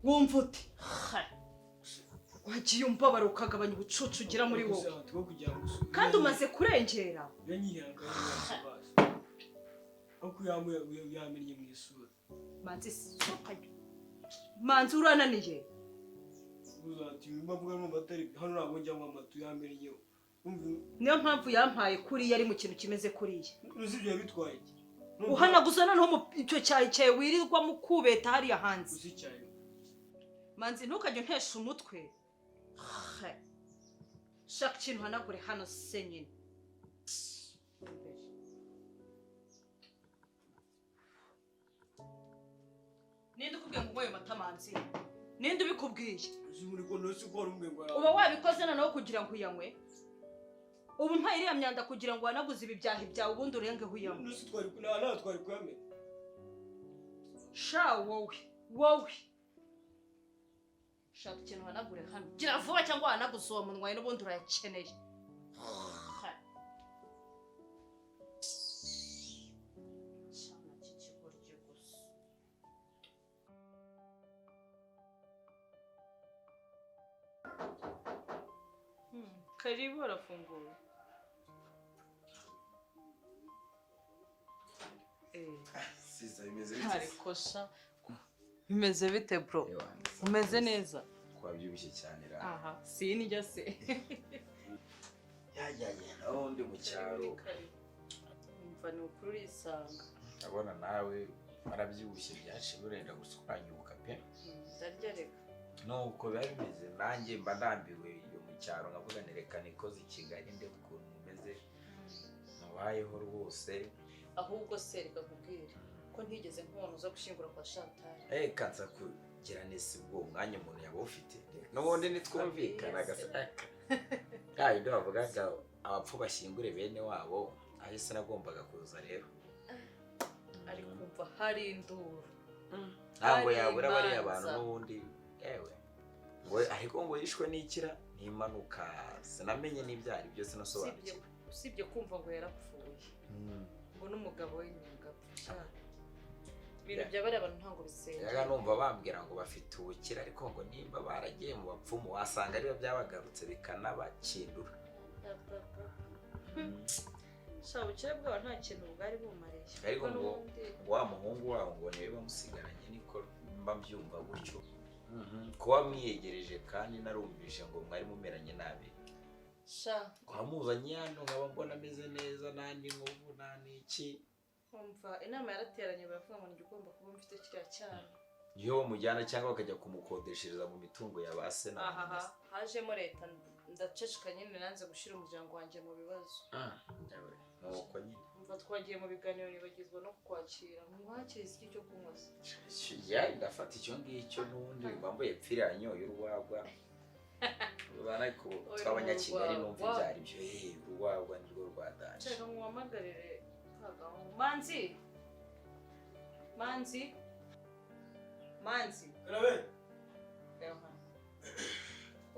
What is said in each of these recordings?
Wumva ute? Wagiye umbabara ukagabanya ubucucu ugira muri wowe. Two kugira ngo usubire. Kandi umaze kurengera. Yanyihanganye basi. Aho kuyamuye yamennye mu isura. Manzi, sohoka. Manzi, urananiye. Uzati mbavuga numva atari hano, ntabwo njya nywa amata yamennye. Umva. Niyo mpamvu yampaye kuriya ari mu kintu kimeze kuriya. Uzi ibyo bitwaye iki? Uhanaguza noneho icyo cyayi cyawe wirirwamo ukubeta hariya hanze. Uzi icyayi. Manzi, ntukajye untesha umutwe. Shaka ikintu uhanagure hano se nyine. Ninde ukubwiye ngo unywe ayo mata, Manzi? Ninde ubikubwiye? Uzi muri ko nose ko wari umbwiye ngo Uba wabikoze noneho kugira ngo uyanywe. Ubu mpaye iriya myanda kugira ngo uhanaguze ibi byahi byawe, ubundi urengeho uyanywe. Nose twari nta twari kuyamena. Sha wowe, wowe, shaka ikintu uhanagure hano, gira vuba, cyangwa uhanaguze uwo munwa wawe, n'ubundi urayakeneye. Cyana cy'ikigoryi gusa. Karibu, arafunguye. Siza, bimeze bite? Ariko sha, bimeze bite, bro? Umeze neza? Twabyibushye cyane ra. Aha sinijya se. Ya ya ya, naho ndi mu cyaro. Umva, ni ukuri urisanga. Ndabona nawe warabyibushye, byaciye burenda guswanyuka pe. Ndarya reka. Nuko biba bimeze, nanjye mba ndambiwe iyo mu cyaro, nkavuga nti reka nikoze i Kigali ndebe ukuntu mumeze, mubayeho rwose. Ahubwo se reka nkubwire ko ntigeze nkubona uza gushyingura kwa Chantal. Reka nza kugira neza, ubwo umwanya umuntu yaba awufite n'ubundi ntitwumvikana agasaka ya yindi bavugaga, abapfu bashyingure bene wabo, aho ese nagombaga kuza rero. Ari kumva hari induru. Ntabwo Hari yabura bariya imanza. bantu n'ubundi, yewe ngo ariko ngo yishwe n'ikira n'impanuka, sinamenye n'ibyari byose, sinasobanukiwe. Usibye kumva ngo yarapfuye, ngo n'umugabo we nyina agapfa, ibintu bya bariya bantu ntabwo bisengera. Yaga numva bambwira ngo bafite ubukire, ariko ngo nimba baragiye mu bapfumu wasanga aribo byabagarutse bikanabakindura. Sha, ubukire bwabo nta kintu bwari bumariye. Ariko Kuko ngo n'ubundi wa muhungu wabo ngo niwe bamusigaranye, niko mba mbyumva gutyo. Kuba mwiyegereje kandi narumvise ngo mwari mumeranye nabi. Sha. Kwamuzanye hano nkaba mbona ameze neza, nta n'inkovu nta n'iki. Umva, inama yarateranye, baravuga ngo njye ugomba kuba mfite kiriya cyana. Iyo bamujyana cyangwa bakajya kumukodeshereza mu mitungo ya ba se na ba Ahaha. nyina se. Hajemo leta, ndaceceka nyine, nanze gushyira umuryango wanjye mu bibazo. Ah, yewe, nuko nyine. Umva, twagiye mu biganiro nibagizwa no kukwakira. Nkwakiriza iki cyo kunywa se? Ya, ndafata icyo ngicyo n'ubundi wambaye pfira yanyoye urwagwa. Urabona ko Oya, tw'abanyakigali numva urwagwa. ibyo ari byo. Urwagwa nirwo rwadanje. Nshaka nkuhamagarire kagahungu. Manzi, Manzi, Manzi! Karabe. Reba hano,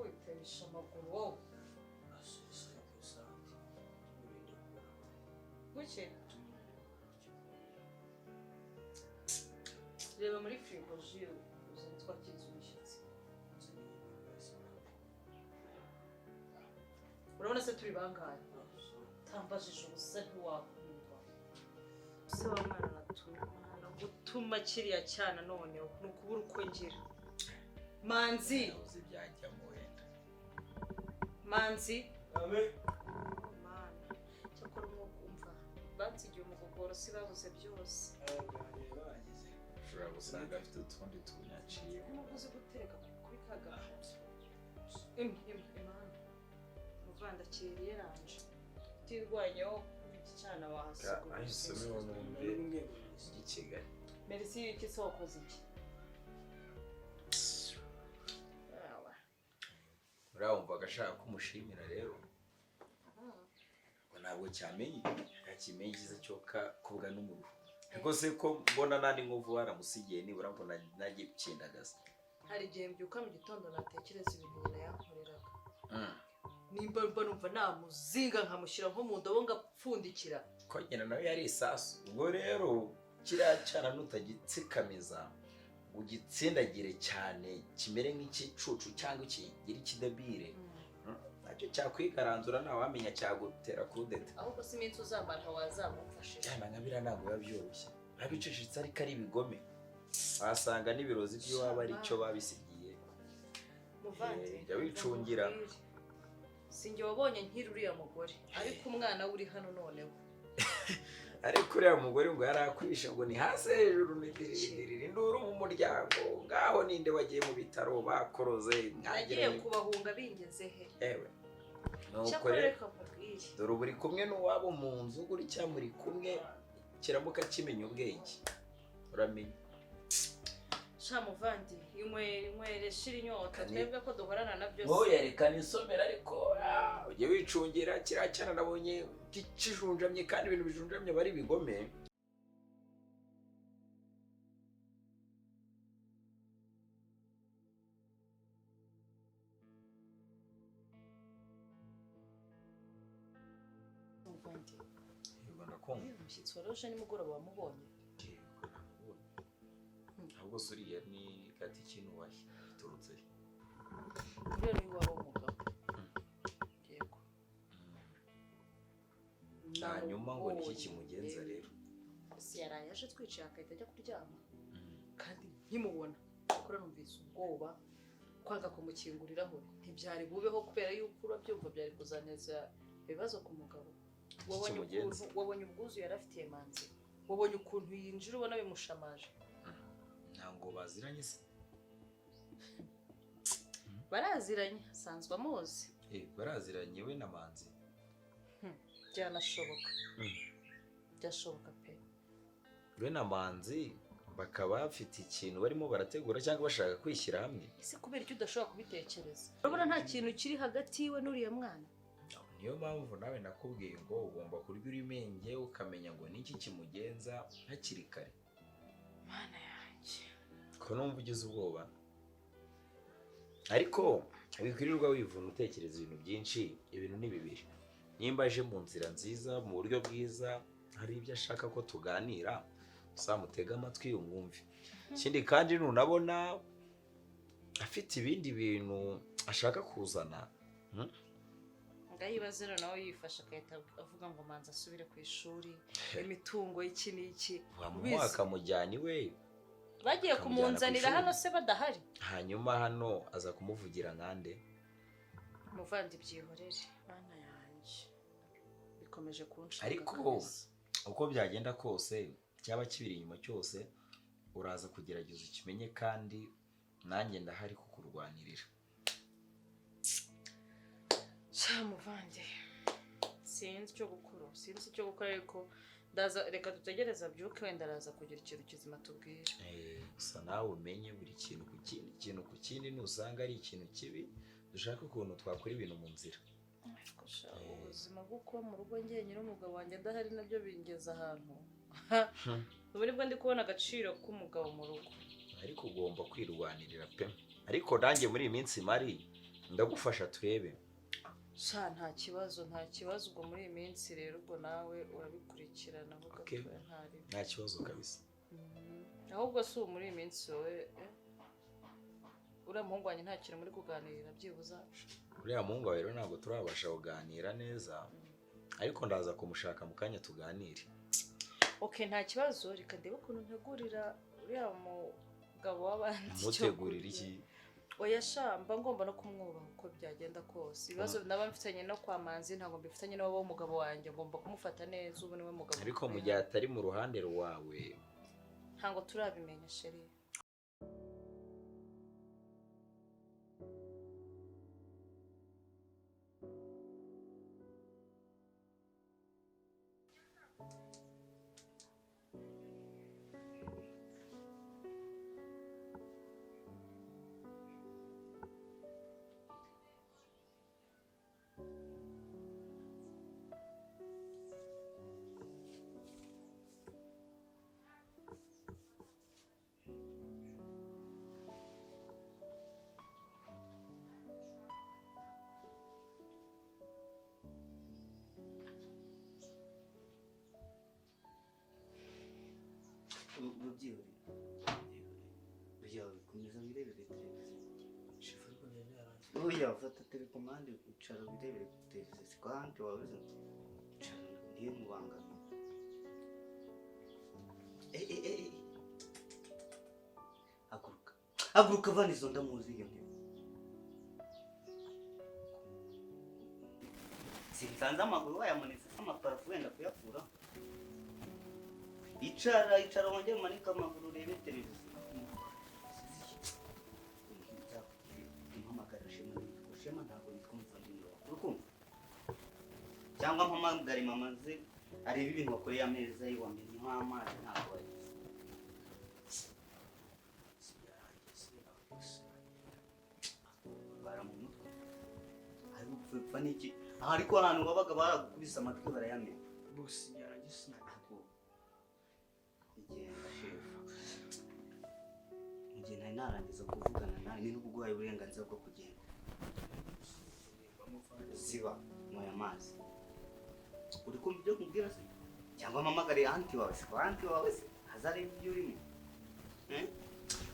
witeresha amaguru wowe. Guke reba muri firigo ji uzane, twakinze umushyitsi. Urabona se turi bangahe? Tambajije ubusa, ntiwakumva se wa mwana. Natuma gutuma kiriya cyana noneho ni ukubura uko ngira, Manzi. Nabuze ibyajyamo wenda. Manzi! Karabe. Mana, cyakora umwuka, umva, bansigiye umugogoro si babuze byose. Ushobora gusanga afite utundi tunyaciye. Nubwo uzi gutereka kuri ka gafoto, imwe imwe imana muvandakiriye yaranje utirwanyeho kuri iki cyana wahasiga Ahise ubuzima. numve i Kigali. Merci y'iki se? Wakoze iki? Uriya wumvaga ashaka ko umushimira rero, ngo ntabwo cyamenye, ntakimenye icyiza cyo kubwa n'umuruho. Ariko se ko mbona nta n'inkovu waramusigiye, nibura mbona nagikindagaza. Hari igihe mbyuka mu gitondo natekereza ibintu nyina yankoreraga, nimba mba numva namuzinga nkamushyira nko mu ndobo ngapfundikira. Ko nyina nawe yari isasu. Ubwo rero kiriya cyana nutagitsikamiza ugitsindagire cyane kimere nk'ikicucu cyangwa kigira ikidebire, nacyo cyakwigaranzura ntawamenya cyagutera kudeta. Ahubwo si iminsi uzamara wazamumfashije. Yana nka biriya ntabwo biba byoroshye, biba bicecetse ariko ari ibigome, wasanga n'ibirozi by'iwabo ari cyo babisigiye. Muvandi, Jya wicungira. Sinjye wabonye nkiri uriya mugore, ariko umwana we uri hano noneho. Ariko uriya mugore ngo yarakwishe, ngo ni hasi hejuru nidirira induru mu muryango, ngaho ninde wagiye mu bitaro bakoroze. Nagiye kubahunga bingeze he? Ewe, nuko Cyakora rero reka nkubwire. Dore ubu uri kumwe n'uwabo mu nzu gutya, muri kumwe kiramuka kimenya ubwenge uramenya. Sha muvandi, inywere inywere shira inyota, twebwe ko duhorana na byose. Oya reka nisomera, ariko ujye wicungira kiriya cyana nabonye kijunjamye, kandi ibintu bijunjamye bari bigome. Muvandi, Yego ndakumva. uyu mushyitsi wari uje nimugoroba wamubonye? Yego namubonye. Ahubwo se uriya ni gati kinuwahe giturutse he? Uriya ni iwabo w'umugabo. Yego. Hanyuma ngo niki kimugenza rero? Si yaraye aje twicaye akahita ajya kuryama, kandi nkimubona kuko numvise ubwoba, kwanga kumukinguriraho ntibyari bubeho kubera yuko urabyumva byari kuzaneza ibibazo ku mugabo. Wabonye Kimugenza. ukuntu, wabonye ubwuzu yari afitiye Manzi, wabonye ukuntu yinjira ubona bimushamaje. Ntabwo baziranye se? Baraziranye, asanzwe amuzi. Baraziranye we na Manzi. Byanashoboka. Byashoboka pe. We na Manzi bakaba bafite ikintu barimo barategura cyangwa bashaka kwishyira hamwe. Ese kubera icyo udashobora kubitekereza? Urabona nta kintu kiri hagati yiwe n'uriya mwana. Niyo mpamvu nawe nakubwiye ngo ugomba kurya uri menge, ukamenya ngo niki kimugenza hakiri kare. Mana yanjye. Ko numva ugize ubwoba. Ariko wikwirirwa wivuna utekereza ibintu byinshi, ibintu ni bibiri. Nimba aje mu nzira nziza, mu buryo bwiza, hari ibyo ashaka ko tuganira, uzamutega amatwi umwumve. Ikindi kandi nunabona afite ibindi bintu ashaka kuzana, Ngayibaze rero nawe yifasha akahita avuga ngo Manzi asubire ku ishuri, imitungo iki n'iki. Wamuha akamujyana iwe. Bagiye akamujyana ku kumunzanira ishuri. Hano se badahari? Hanyuma hano aza kumuvugira nkande. Muvandi byihorere. Mana yanjye. Bikomeje kunshaka. Ariko kabisa. uko byagenda kose, cyaba kibiri inyuma cyose, uraza kugerageza ukimenye, kandi nanjye ndahari kukurwanirira. Sha muvandi, sinzi icyo gukora, sinzi icyo gukora, ariko ndaza, reka dutegereze abyuke, wenda araza kugira ikintu kizima tubwira. Gusa nawe umenye buri kintu ku kindi, ikintu ku kindi, nusanga ari ikintu kibi, dushaka ukuntu twakora ibintu mu nzira. Ariko sha, ubuzima bwo kuba mu rugo njyenyine umugabo wanjye adahari nabyo bingeza ahantu. Ubu nibwo ndi kubona agaciro k'umugabo mu rugo. Ariko ugomba kwirwanirira pe. Ariko nanjye muri iyi minsi mari ndagufasha turebe. Sha nta kibazo, nta kibazo, ubwo muri iyi minsi rero ubwo nawe urabikurikirana aho Okay. gatoya ntari. Nta kibazo kabisa. Ahubwo si ubu muri iyi minsi wowe uriya muhungu wanjye nta kintu muri kuganirira byibuza? Uriya muhungu wawe rero ntabwo turabasha kuganira neza, ariko ndaza kumushaka mu kanya tuganire. Okay, nta kibazo, reka ndebe ukuntu ntegurira uriya mugabo w'abandi icyo Mutegurira kurya. iki? Oya sha, mba ngomba no kumwubaha uko byagenda kose. Ibibazo naba mfitanye no kwa Manzi ntabwo mbifitanye n'uwo mugabo wanjye, ngomba kumufata neza, ubu niwe mugabo. Ariko mu gihe atari mu ruhande rwawe ntabwo turabimenya sheri. Mubyihorere, Oya, komeza wirebere televiziyo. Shefu, ariko nari narangiye. Oya, fata telekomande, icara wirebere televiziyo. Siko ahandi wabuze, icara, niyo mubangamiye. Eh, eh, eh, eh. Haguruka, haguruka, vana izo ndamuzi iyo ntebe. Sinsanze amaguru wayamanitse se amaparafu wenda kuyakura. Icara, icara, wongere umanike amaguru urebe televiziyo. Mpamagara Shema. Nitwa Shema, ntabwo nitwa umuvandimwe wawe, uri kumva? Cyangwa mpamagare mama nze arebe ibintu wakoreye ameza ye, wamenyeho amazi, ntabwo wagize. Bara mu mutwe ariko gupfa n'iki aha? Ariko ahantu wabaga baragukubise amatwi barayamena. Boss, yarangiye, sinajya. Ariko igenda, shefu. Mu gihe ntari narangiza kuvugana nawe, ni n'uguhaye uburenganzira bwo kugenda. Ziba, nyweye amazi. Uri kumva ibyo nkubwira se? Cyangwa mpamagare aunty wawe? Se aunty wawe se azareba ibyo urimo? Eh?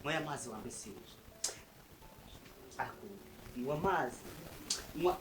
Nyweye amazi wambe sinje. Ariko nywa amazi, nywa.